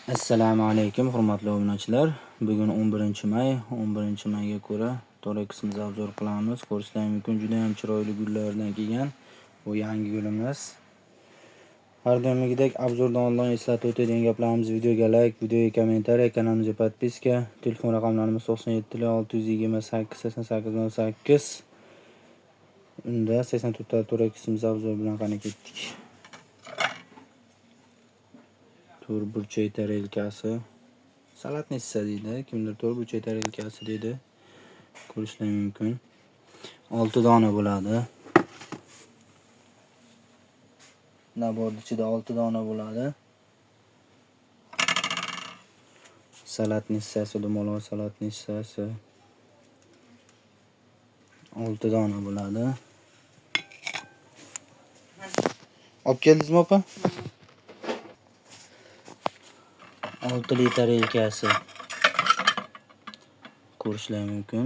Assalomu alaykum hurmatli obunachilar. Bugun 11-may, 11-mayga ko'ra Torex'imizni obzor qilamiz. Ko'rishingiz mumkin, juda ham chiroyli gullardan kelgan bu yangi gulimiz. Har doimgidek obzordan oldin eslatib o'tadigan gaplarimiz: videoga like, videoga kommentariy, kanalimizga podpiska, telefon raqamlarimiz 97 628 88 08. Unda 84 ta Torex'imiz obzor bilan qani ketdik. To'rt burchak tarelkasi, salatnitsa deydi, kimdir to'rt burchak tarelkasi deydi. Ko'rishlar mumkin. 6 dona bo'ladi. Nabor ichida 6 dona bo'ladi. Salatnitsasi, dumaloq salatnitsasi 6 dona bo'ladi. Olib keldingizmi opa? 6li tarelkasi ko'rishlar mumkin.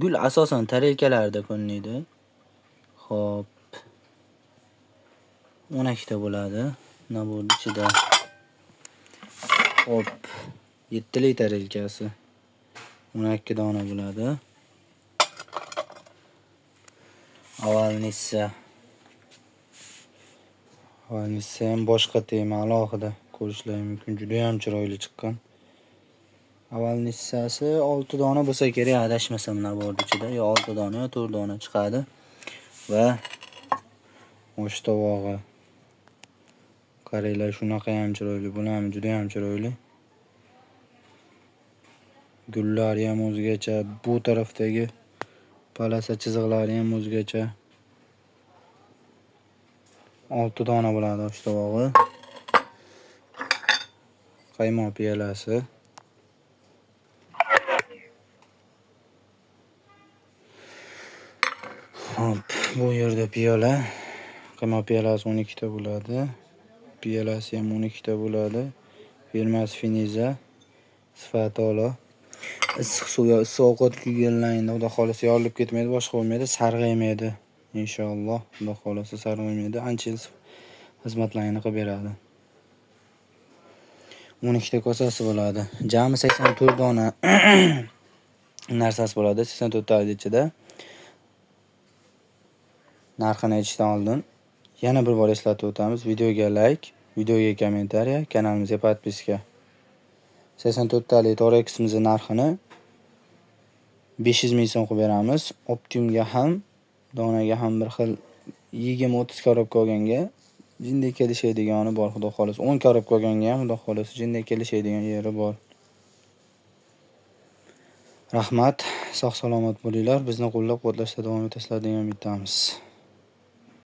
Gul asosan tarelkalarda ko'rinadi. Xo'p. 12 ta bo'ladi nabor ichida. Xo'p, 7li tarelkasi 12 dona bo'ladi. Avalnitsa. Avalnitsa ham boshqa tema, alohida ko'rishlar mumkin. Juda ham chiroyli chiqqan. Avalnitsasi 6 dona bo'lsa kerak, adashmasam nabor ichida yo 6 dona yo 4 dona chiqadi. Va osh tovog'i. Qaranglar, shunaqa ham chiroyli, buni ham juda ham chiroyli. Gullari ham o'zgacha, bu tarafdagi palasa chiziqlari ham o'zgacha. 6 dona bo'ladi osh tovog'i. Qaymoq piyolasi. Hop, bu yerda piyola. Qaymoq piyolasi 12 ta bo'ladi. Piyolasi ham 12 ta bo'ladi. Firmasi Finiza. Sifati a'lo. Issiq suv yo issiq ovqat kuyganlaringda xudo xolasa yorilib ketmaydi, boshqa bo'lmaydi, sarg'aymaydi. Inshaalloh, xudo xolasa sarg'aymaydi. Ancha yil xizmatlarini qilib beradi. 12 ta kosasi bo'ladi. Jami 84 dona narsasi bo'ladi. 84 ta ichida. Narxini aytishdan oldin yana bir bor eslatib o'tamiz. Videoga like, videoga kommentariya, kanalimizga podpiska. 84 talik Torex'imizning narxini 500 ming so'm qilib beramiz. Optimga ham, donaga ham bir xil 20-30 korobka olganga jindek kelishadigani bor, xudo xolasa. 10 korobka olganga ham xudo xolasa jindek kelishadigan yeri bor. Rahmat, sog' salomat bo'linglar. Bizni qo'llab-quvvatlashda davom etasizlar degan umiddamiz.